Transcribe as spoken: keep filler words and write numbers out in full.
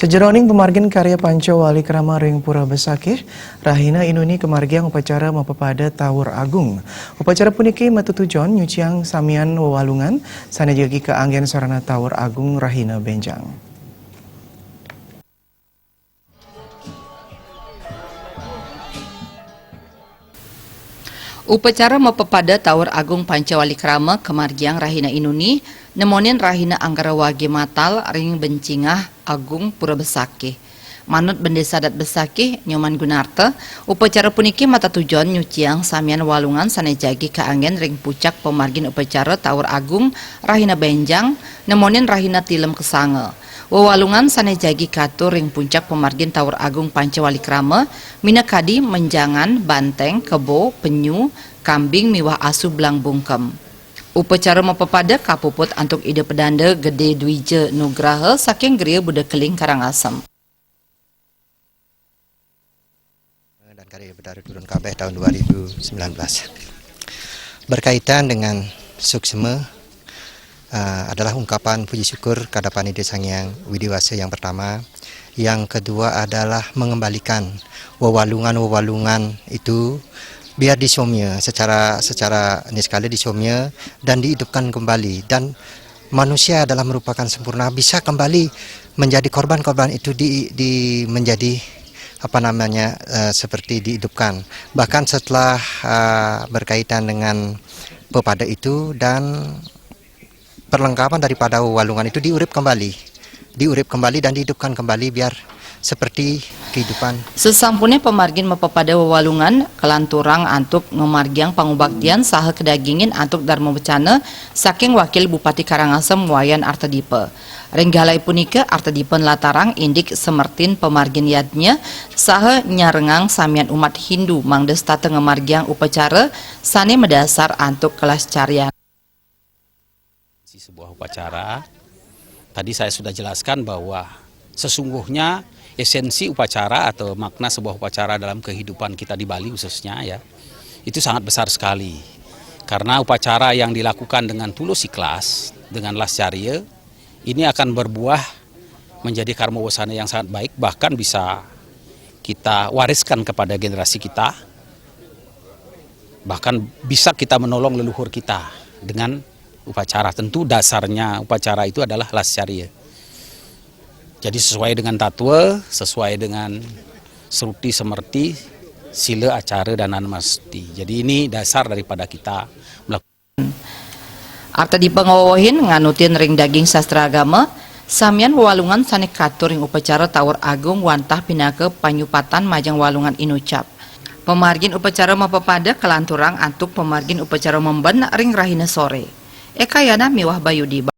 Sajeroning pamargin karya panca wali krama ring Pura Besakih, rahina inuni kamargiang upacara mapapada Tawur Agung. Upacara puniki matutujon nyuciang samian wewalungan sane jagi kaanggen sarana Tawur Agung rahina benjang. Upacara mapapada Tawur Agung Pancawali Krama kamargiang rahina inuni, nemonin rahina Anggara Wage Matal ring Bencingah Agung Pura Besakih. Manut Bendesa Adat Besakih, Nyoman Gunarta, upacara puniki matatujon nyuciang samian walungan sane jagi kaanggen ring pucak pamargin upacara Tawur Agung rahina benjang, nemonin rahina Tilem Kesanga. Wewalungan sane jagi katur ring puncak pamargin Tawur Agung Pancawali Krama, minakadi menjangan, banteng, kebo, penyu, kambing miwah asu belang bungkem. Upacara mapapada kapuput antuk Ida Pedanda Gede Dwija Nugraha saking Griya Buddha Keling Karangasem. Dan karya Betara Turun Kabeh tahun dua ribu sembilan belas. Berkaitan dengan suksma, eh, adalah ungkapan puji syukur kadapan Ida Sang Hyang Widi Wasa yang pertama. Yang kedua adalah mengembalikan wewalungan-wewalungan itu biar disomya secara, secara niskala disomya dan dihidupkan kembali. Dan manusia adalah merupakan sempurna, bisa kembali menjadi korban-korban itu di, di menjadi, apa namanya, eh, seperti dihidupkan. Bahkan setelah, eh, berkaitan dengan pepada itu dan perlengkapan daripada walungan itu diurip kembali, diurip kembali dan dihidupkan kembali biar seperti kehidupan. Sesampune pamargin mapapada wewalungan, kalanturang antuk ngamargiang pangubaktian saha kadagingin antuk darma wecana saking Wakil Bupati Karangasem Wayan Artadipa. Ring galai punika, Artadipa nlatarang indik semertin pamargin yadnya saha nyarengang samian umat Hindu mangda setata ngamargiang upacara sane madasar antuk kelascaryan. Sebuah upacara, tadi saya sudah jelaskan bahwa sesungguhnya esensi upacara atau makna sebuah upacara dalam kehidupan kita di Bali khususnya, ya, itu sangat besar sekali. Karena upacara yang dilakukan dengan tulus ikhlas, dengan lascarya, ini akan berbuah menjadi karma wasana yang sangat baik, bahkan bisa kita wariskan kepada generasi kita, bahkan bisa kita menolong leluhur kita dengan upacara. Tentu dasarnya upacara itu adalah lascarya. Jadi sesuai dengan tatwa, sesuai dengan sruti semerti, sila, acara, dan anamasti. Jadi ini dasar daripada kita melakukan. Artadipa ngawewehin nganutin ring daging sastra agama, samian wewalungan sane katur ring upacara Tawur Agung wantah pinaka panyupatan majeng walungan inucap. Pamargin upacara mapapada kalanturang antuk pamargin upacara memben ring rahina sore. Eka Yana miwah Bayudi.